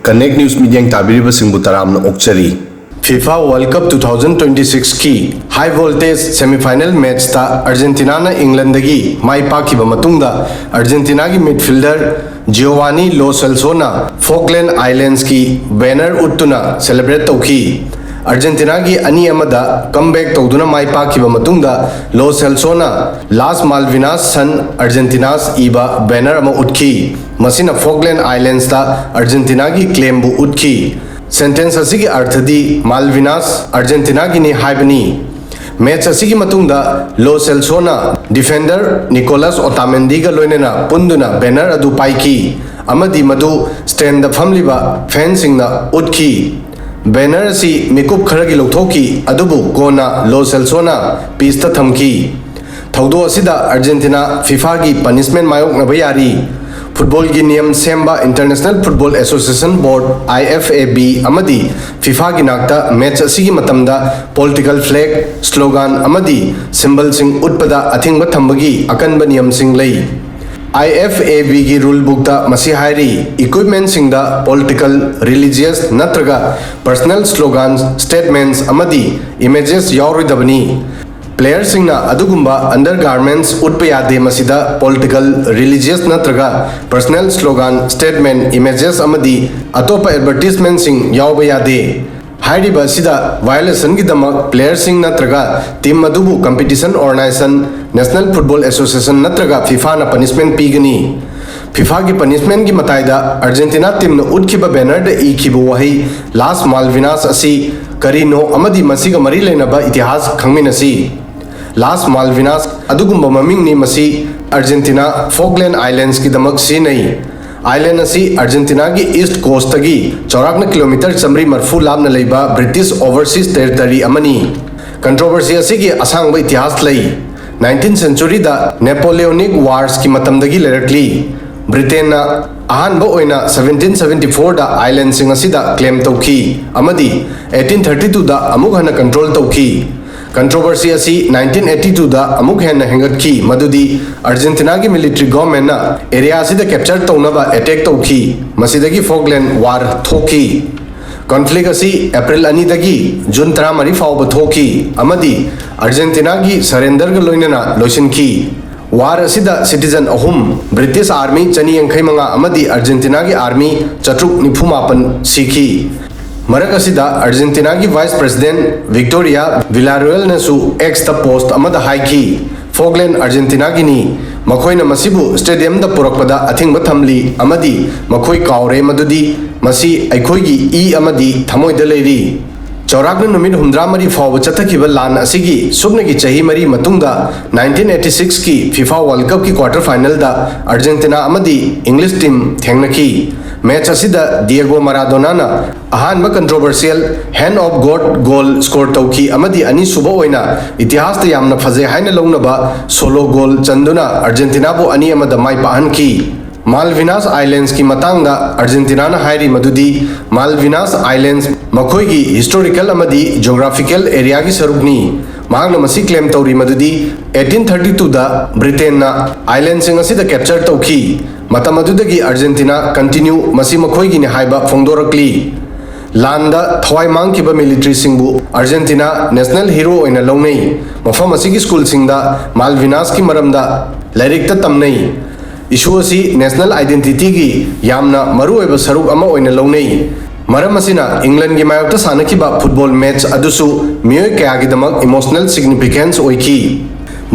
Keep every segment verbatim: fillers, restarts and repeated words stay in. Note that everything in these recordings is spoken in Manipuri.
Connect News ꯃꯤꯠꯌꯦꯡ ꯇꯥꯕꯤꯔꯤꯕꯁꯤꯡꯕꯨ ꯇꯔꯥꯝꯅ ꯑꯣꯛꯆꯔꯤ꯫ FIFA World Cup two thousand twenty-six ꯀꯤ high voltage semifinal matchꯇ ꯑꯥꯔꯖꯦꯟꯇꯤꯅꯥꯅ ꯏꯪꯂꯟꯗꯒꯤ ꯃꯥꯏ ꯄꯥꯛꯈꯤꯕ ꯃꯇꯨꯡꯗ, ꯑꯥꯔꯖꯦꯟꯇꯤꯅꯥꯒꯤ midfielder ꯖꯤꯑꯣꯋꯥꯅꯤ ꯂꯣ ꯁꯦꯜꯁꯣꯅ ꯐꯣꯛꯂꯦꯟ ꯑꯥꯏꯂꯦꯟꯁꯀꯤ banner ꯎꯠꯇꯨꯅ celebrate ꯇꯧꯈꯤ꯫ ꯑꯥꯔꯖꯦꯟꯇꯤꯅꯥꯒꯤ ꯑꯅꯤ ꯑꯃꯗ comeback ꯇꯧꯗꯨꯅ ꯃꯥꯏ ꯄꯥꯛꯈꯤꯕ ꯃꯇꯨꯡꯗ, ꯂꯣ ꯁꯦꯜꯁꯣꯅ Las Malvinas son Argentinas ꯏꯕ banner ꯑꯃ ꯎꯠꯈꯤ꯫ ꯃꯁꯤꯅ ꯐꯣꯛꯂꯦꯟ ꯑꯥꯏꯂꯦꯟꯁꯇ ꯑꯥꯔꯖꯦꯟꯇꯤꯅꯥꯒꯤ claimꯕꯨ ꯎꯠꯈꯤ꯫ Sentence ꯑꯁꯤꯒꯤ ꯑꯔꯊꯗꯤ ꯃꯥꯜꯚꯤꯅꯥꯁ ꯑꯥꯔꯖꯦꯟꯇꯤꯅꯥꯒꯤꯅꯤ ꯍꯥꯏꯕꯅꯤ꯫ Match ꯑꯁꯤꯒꯤ ꯃꯇꯨꯡꯗ ꯂꯣ ꯁꯦꯜꯁꯣꯅ defender ꯅꯤꯀꯣꯂꯥꯁ ꯑꯣꯇꯥꯃꯦꯟꯗꯤꯒ ꯂꯣꯏꯅꯅ ꯄꯨꯟꯗꯨꯅ banner ꯑꯗꯨ ꯄꯥꯏꯈꯤ ꯑꯃꯗꯤ ꯃꯗꯨ standꯗ ꯐꯝꯂꯤꯕ fanꯁꯤꯡꯅ ꯎꯠꯈꯤ꯫ Banner ꯑꯁꯤ ꯃꯤꯀꯨꯞ ꯈꯔꯒꯤ ꯂꯧꯊꯣꯛꯈꯤ, ꯑꯗꯨꯕꯨ ꯀꯣꯟꯅ ꯂꯣ ꯁꯦꯜꯁꯣꯅ pitchꯇ ꯊꯝꯈꯤ꯫ ꯊꯧꯗꯣꯛ ꯑꯁꯤꯗ ꯑꯥꯔꯖꯦꯟꯇꯤꯅꯥ FIFAꯒꯤ punishment ꯃꯥꯌꯣꯛꯅꯕ ꯌꯥꯔꯤ꯫ Footballꯒꯤ ꯅꯤꯌꯝ ꯁꯦꯝꯕ International Football Association Board, IFAB, ꯑꯃꯗꯤ FIFAꯒꯤ ꯅꯥꯛꯇ match ꯑꯁꯤꯒꯤ ꯃꯇꯝꯗ political flag, slogan ꯑꯃꯗꯤ symbolꯁꯤꯡ ꯎꯠꯄꯗ ꯑꯊꯤꯡꯕ ꯊꯝꯕꯒꯤ ꯑꯀꯟꯕ ꯅꯤꯌꯝꯁꯤꯡ ꯂꯩ꯫ IFABꯒꯤ rule bookꯇ ꯃꯁꯤ ꯍꯥꯏꯔꯤ, equipmentꯁꯤꯡꯗ political, religious ꯅꯠꯇ꯭ꯔꯒ personal slogans, statements ꯑꯃꯗꯤ images ꯌꯥꯎꯔꯣꯏꯗꯕꯅꯤ꯫ Playerꯁꯤꯡꯅ ꯑꯗꯨꯒꯨꯝꯕ undergarments ꯎꯠꯄ ꯌꯥꯗꯦ꯫ ꯃꯁꯤꯗ political, religious ꯅꯠꯇ꯭ꯔꯒ personal slogan, statement, images ꯑꯃꯗꯤ ꯑꯇꯣꯞꯄ advertisementꯁꯤꯡ ꯌꯥꯎꯕ ꯌꯥꯗꯦ꯫ ꯍꯥꯏꯔꯤꯕ ꯑꯁꯤꯗ violationꯒꯤꯗꯃꯛ playerꯁꯤꯡ ꯅꯠꯇ꯭ꯔꯒ team ꯑꯗꯨꯕꯨ competition organization, National Football Association ꯅꯠꯇ꯭ꯔꯒ FIFAꯅ punishment ꯄꯤꯒꯅꯤ꯫ FIFAꯒꯤ punishmentꯀꯤ ꯃꯇꯥꯏꯗ ꯑꯥꯔꯖꯦꯟꯇꯤꯅꯥ teamꯅ ꯎꯠꯈꯤꯕ bannerꯗ ꯏꯈꯤꯕ ꯋꯥꯍꯩ Las Malvinas ꯑꯁꯤ ꯀꯔꯤꯅꯣ ꯑꯃꯗꯤ ꯃꯁꯤꯒ ꯃꯔꯤ ꯂꯩꯅꯕ ꯏꯇꯤꯍꯥꯁ ꯈꯪꯃꯤꯟꯅꯁꯤ꯫ Las Malvinas ꯑꯗꯨꯒꯨꯝꯕ ꯃꯃꯤꯡꯅꯤ꯫ ꯃꯁꯤ ꯑꯥꯔꯖꯦꯟꯇꯤꯅꯥ Falkland Islandsꯀꯤꯗꯃꯛ ꯁꯤꯖꯤꯟꯅꯩ꯫ Island ꯑꯁꯤ ꯑꯥꯔꯖꯦꯟꯇꯤꯅꯥꯒꯤ east coastꯇꯒꯤ ꯆꯥꯎꯔꯥꯛꯅ kilometre ꯆꯥꯃꯔꯤ ꯃꯔꯤꯐꯨ ꯂꯥꯞꯅ ꯂꯩꯕ British Overseas Territory ꯑꯃꯅꯤ꯫ Controversy ꯑꯁꯤꯒꯤ ꯑꯁꯥꯡꯕ ꯏꯇꯤꯍꯥꯁ ꯂꯩ꯫ Nineteenth centuryꯗ Napoleonic Warsꯀꯤ ꯃꯇꯝꯗꯒꯤ ꯂꯩꯔꯛꯂꯤ꯫ Britainꯅ ꯑꯍꯥꯟꯕ ꯑꯣꯏꯅ seventeen seventy fourꯗ islandꯁꯤꯡ ꯑꯁꯤꯗ claim ꯇꯧꯈꯤ ꯑꯃꯗꯤ eighteen thirty twoꯗ ꯑꯃꯨꯛ ꯍꯟꯅ control ꯇꯧꯈꯤ꯫ Controversy ꯑꯁꯤ nineteen eighty twoꯗ ꯑꯃꯨꯛ ꯍꯦꯟꯅ ꯍꯦꯟꯒꯠꯈꯤ, ꯃꯗꯨꯗꯤ ꯑꯥꯔꯖꯦꯟꯇꯤꯅꯥꯒꯤ military governmentꯅ area ꯑꯁꯤꯗ capture ꯇꯧꯅꯕ attack ꯇꯧꯈꯤ꯫ ꯃꯁꯤꯗꯒꯤ Falkland War ꯊꯣꯛꯈꯤ꯫ Conflict ꯑꯁꯤ April ꯑꯅꯤꯗꯒꯤ June ꯇꯔꯥꯃꯔꯤ ꯐꯥꯎꯕ ꯊꯣꯛꯈꯤ ꯑꯃꯗꯤ ꯑꯥꯔꯖꯦꯟꯇꯤꯅꯥꯒꯤ surrenderꯒ ꯂꯣꯏꯅꯅ ꯂꯣꯏꯁꯤꯟꯈꯤ꯫ War ꯑꯁꯤꯗ citizen ꯑꯍꯨꯝ, British Army ꯆꯅꯤ ꯌꯥꯡꯈꯩ ꯃꯉꯥ ꯑꯃꯗꯤ ꯑꯥꯔꯖꯦꯟꯇꯤꯅꯥꯒꯤ Army ꯆꯥꯇ꯭ꯔꯨꯛ ꯅꯤꯐꯨ ꯃꯥꯄꯟ ꯁꯤꯈꯤ꯫ ꯃꯔꯛ ꯑꯁꯤꯗ ꯑꯥꯔꯖꯦꯟꯇꯤꯅꯥꯒꯤ Vice President Victoria Villarroelꯅꯁꯨ Xꯇ post ꯑꯃꯗ ꯍꯥꯏꯈꯤ, "Falkland ꯑꯥꯔꯖꯦꯟꯇꯤꯅꯥꯒꯤꯅꯤ꯫ ꯃꯈꯣꯏꯅ ꯃꯁꯤꯕꯨ stadiumꯗ ꯄꯨꯔꯛꯄꯗ ꯑꯊꯤꯡꯕ ꯊꯝꯂꯤ ꯑꯃꯗꯤ ꯃꯈꯣꯏ ꯀꯥꯎꯔꯦ ꯃꯗꯨꯗꯤ ꯃꯁꯤ ꯑꯩꯈꯣꯏꯒꯤ ꯏ ꯑꯃꯗꯤ ꯊꯃꯣꯏꯗ ꯂꯩꯔꯤ"꯫ ꯆꯥꯎꯔꯥꯛꯅ ꯅꯨꯃꯤꯠ ꯍꯨꯝꯗ꯭ꯔꯥꯃꯔꯤ ꯐꯥꯎꯕ ꯆꯠꯊꯈꯤꯕ ꯂꯥꯟ ꯑꯁꯤꯒꯤ ꯁꯨꯞꯅꯒꯤ ꯆꯍꯤ ꯃꯔꯤ ꯃꯇꯨꯡꯗ nineteen eighty sixꯀꯤ FIFA World Cupꯀꯤ quarter finalꯗ Argentina ꯑꯃꯗꯤ English team ꯊꯦꯡꯅꯈꯤ꯫ Match ꯑꯁꯤꯗ Diego Maradonaꯅ ꯑꯍꯥꯟꯕ controversial hand of God goal score ꯇꯧꯈꯤ ꯑꯃꯗꯤ ꯑꯅꯤꯁꯨꯕ ꯑꯣꯏꯅ ꯏꯇꯤꯍꯥꯁꯇ ꯌꯥꯝꯅ ꯐꯖꯩ ꯍꯥꯏꯅ ꯂꯧꯅꯕ solo goal ꯆꯟꯗꯨꯅ ꯑꯥꯔꯖꯦꯟꯇꯤꯅꯥꯕꯨ ꯑꯅꯤ ꯑꯃꯗ ꯃꯥꯏ ꯄꯥꯛꯍꯟꯈꯤ꯫ Malvinas Islandsꯀꯤ ꯃꯇꯥꯡꯗ ꯑꯥꯔꯖꯦꯟꯇꯤꯅꯥꯅ ꯍꯥꯏꯔꯤ ꯃꯗꯨꯗꯤ Malvinas Islands ꯃꯈꯣꯏꯒꯤ historical ꯑꯃꯗꯤ geographical areaꯒꯤ ꯁꯔꯨꯛꯅꯤ꯫ ꯃꯍꯥꯛꯅ ꯃꯁꯤ claim ꯇꯧꯔꯤ ꯃꯗꯨꯗꯤ eighteen thirty twoꯗ Britainꯅ islandꯁꯤꯡ ꯑꯁꯤꯗ capture ꯇꯧꯈꯤ꯫ ꯃꯇꯝ ꯑꯗꯨꯗꯒꯤ ꯑꯥꯔꯖꯦꯟꯇꯤꯅꯥ continue ꯃꯁꯤ ꯃꯈꯣꯏꯒꯤꯅꯤ ꯍꯥꯏꯕ ꯐꯣꯡꯗꯣꯔꯛꯂꯤ꯫ ꯂꯥꯟꯗ ꯊꯋꯥꯏ ꯃꯥꯡꯈꯤꯕ militaryꯁꯤꯡꯕꯨ ꯑꯥꯔꯖꯦꯟꯇꯤꯅꯥ national hero ꯑꯣꯏꯅ ꯂꯧꯅꯩ꯫ ꯃꯐꯝ ꯑꯁꯤꯒꯤ schoolꯁꯤꯡꯗ Malvinasꯀꯤ ꯃꯔꯝꯗ ꯂꯥꯏꯔꯤꯛꯇ ꯇꯝꯅꯩ꯫ Issue ꯑꯁꯤ national identityꯒꯤ ꯌꯥꯝꯅ ꯃꯔꯨꯑꯣꯏꯕ ꯁꯔꯨꯛ ꯑꯃ ꯑꯣꯏꯅ ꯂꯧꯅꯩ꯫ ꯃꯔꯝ ꯑꯁꯤꯅ Englandꯒꯤ ꯃꯥꯌꯣꯛꯇ ꯁꯥꯟꯅꯈꯤꯕ football match ꯑꯗꯨꯁꯨ ꯃꯤꯑꯣꯏ ꯀꯌꯥꯒꯤꯗꯃꯛ emotional significance ꯑꯣꯏꯈꯤ꯫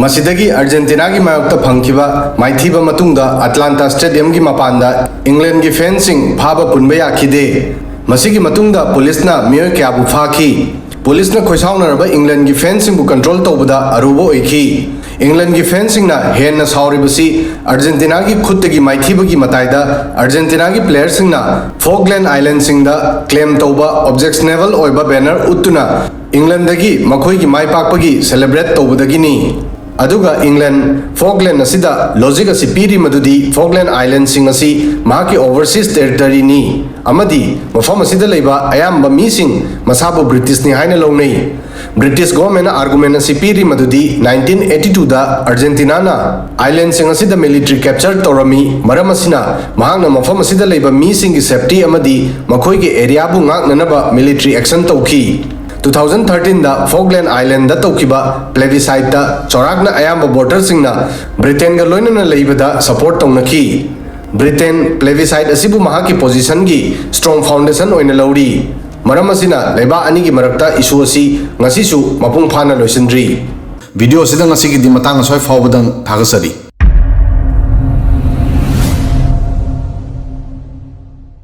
ꯃꯁꯤꯗꯒꯤ ꯑꯥꯔꯖꯦꯟꯇꯤꯅꯥꯒꯤ ꯃꯥꯌꯣꯛꯇ ꯐꯪꯈꯤꯕ ꯃꯥꯏꯊꯤꯕ ꯃꯇꯨꯡꯗ Atlanta Stadiumꯒꯤ ꯃꯄꯥꯟꯗ Englandꯒꯤ fanꯁꯤꯡ ꯐꯥꯕ ꯄꯨꯟꯕ ꯌꯥꯈꯤꯗꯦ꯫ ꯃꯁꯤꯒꯤ ꯃꯇꯨꯡꯗ policeꯅ ꯃꯤꯑꯣꯏ ꯀꯌꯥꯕꯨ ꯐꯥꯈꯤ꯫ Policeꯅ ꯈꯣꯏꯁꯥꯎꯅꯔꯕ Englandꯒꯤ fanꯁꯤꯡꯕꯨ control ꯇꯧꯕꯗ ꯑꯔꯨꯕ ꯑꯣꯏꯈꯤ꯫ Englandꯒꯤ fanꯁꯤꯡꯅ ꯍꯦꯟꯅ ꯁꯥꯎꯔꯤꯕꯁꯤ ꯑꯥꯔꯖꯦꯟꯇꯤꯅꯥꯒꯤ ꯈꯨꯠꯇꯒꯤ ꯃꯥꯏꯊꯤꯕꯒꯤ ꯃꯇꯥꯏꯗ ꯑꯥꯔꯖꯦꯟꯇꯤꯅꯥꯒꯤ playerꯁꯤꯡꯅ Falkland Islandsꯁꯤꯡꯗ claim ꯇꯧꯕ objectionable ꯑꯣꯏꯕ banner ꯎꯠꯇꯨꯅ Englandꯗꯒꯤ ꯃꯈꯣꯏꯒꯤ ꯃꯥꯏ ꯄꯥꯛꯄꯒꯤ celebrate ꯇꯧꯕꯗꯒꯤꯅꯤ꯫ ꯑꯗꯨꯒ ꯏꯪꯂꯦꯟ ꯐꯣꯛꯂꯦꯟ ꯑꯁꯤꯗ ꯂꯣꯖꯤꯛ ꯑꯁꯤ ꯄꯤꯔꯤ ꯃꯗꯨꯗꯤ ꯐꯣꯛꯂꯦꯟ ꯑꯥꯏꯂꯦꯟꯁꯤꯡ ꯑꯁꯤ ꯃꯍꯥꯛꯀꯤ ꯑꯣꯚꯔꯁꯤꯁ ꯇꯦꯔꯤꯇꯔꯤꯅꯤ ꯑꯃꯗꯤ ꯃꯐꯝ ꯑꯁꯤꯗ ꯂꯩꯕ ꯑꯌꯥꯝꯕ ꯃꯤꯁꯤꯡ ꯃꯁꯥꯕꯨ ꯕ꯭ꯔꯤꯇꯤꯁꯅꯤ ꯍꯥꯏꯅ ꯂꯧꯅꯩ꯫ ꯕ꯭ꯔꯤꯇꯤꯁ ꯒꯣꯔꯃꯦꯟꯅ ꯑꯥꯔꯒꯨꯃꯦꯟ ꯑꯁꯤ ꯄꯤꯔꯤ ꯃꯗꯨꯗꯤ ꯅꯥꯏꯟꯇꯤꯟ ꯑꯩꯠꯇꯤ ꯇꯨꯗ ꯑꯥꯔꯖꯦꯟꯇꯤꯅꯥꯅ ꯑꯥꯏꯂꯦꯟꯁꯤꯡ ꯑꯁꯤꯗ ꯃꯤꯂꯤꯇꯔꯤ ꯀꯦꯞꯆꯔ ꯇꯧꯔꯝꯃꯤ, ꯃꯔꯝ ꯑꯁꯤꯅ ꯃꯍꯥꯛꯅ ꯃꯐꯝ ꯑꯁꯤꯗ ꯂꯩꯕ ꯃꯤꯁꯤꯡꯒꯤ ꯁꯦꯐꯇꯤ ꯑꯃꯗꯤ ꯃꯈꯣꯏꯒꯤ ꯑꯦꯔꯤꯌꯥꯕꯨ ꯉꯥꯛꯅꯅꯕ ꯃꯤꯂꯤꯇꯔꯤ ꯑꯦꯛꯁꯟ ꯇꯧꯈꯤ꯫ ꯇꯨ ꯊꯥꯎꯖꯟ ꯊꯥꯔꯇꯤꯟꯗ ꯐꯣꯛꯂꯦꯟ ꯑꯥꯏꯂꯦꯟꯗ ꯇꯧꯈꯤꯕ ꯄ꯭ꯂꯦꯕꯤꯁꯥꯏꯠꯇ ꯆꯥꯎꯔꯥꯛꯅ ꯑꯌꯥꯝꯕ ꯚꯣꯇꯔꯁꯤꯡꯅ ꯕ꯭ꯔꯤꯇꯦꯟꯒ ꯂꯣꯏꯅꯅ ꯂꯩꯕꯗ ꯁꯄꯣꯔꯠ ꯇꯧꯅꯈꯤ꯫ ꯕ꯭ꯔꯤꯇꯦꯟ ꯄ꯭ꯂꯦꯕꯤꯁꯥꯏꯠ ꯑꯁꯤꯕꯨ ꯃꯍꯥꯛꯀꯤ ꯄꯣꯖꯤꯁꯟꯒꯤ ꯁ꯭ꯇꯔꯣꯡ ꯐꯥꯎꯟꯗꯦꯁꯟ ꯑꯣꯏꯅ ꯂꯧꯔꯤ, ꯃꯔꯝ ꯑꯁꯤꯅ ꯂꯩꯕꯥꯛ ꯑꯅꯤꯒꯤ ꯃꯔꯛꯇ ꯏꯁꯨ ꯑꯁꯤ ꯉꯁꯤꯁꯨ ꯃꯄꯨꯡ ꯐꯥꯅ ꯂꯣꯏꯁꯤꯟꯗ꯭ꯔꯤ꯫ ꯚꯤꯗꯤꯑꯣ ꯑꯁꯤꯗ ꯉꯁꯤꯒꯤꯗꯤ ꯃꯇꯥꯡ ꯑꯁ꯭ꯋꯥꯏ ꯐꯥꯎꯕꯗꯪ ꯊꯥꯒꯠꯆꯔꯤ꯫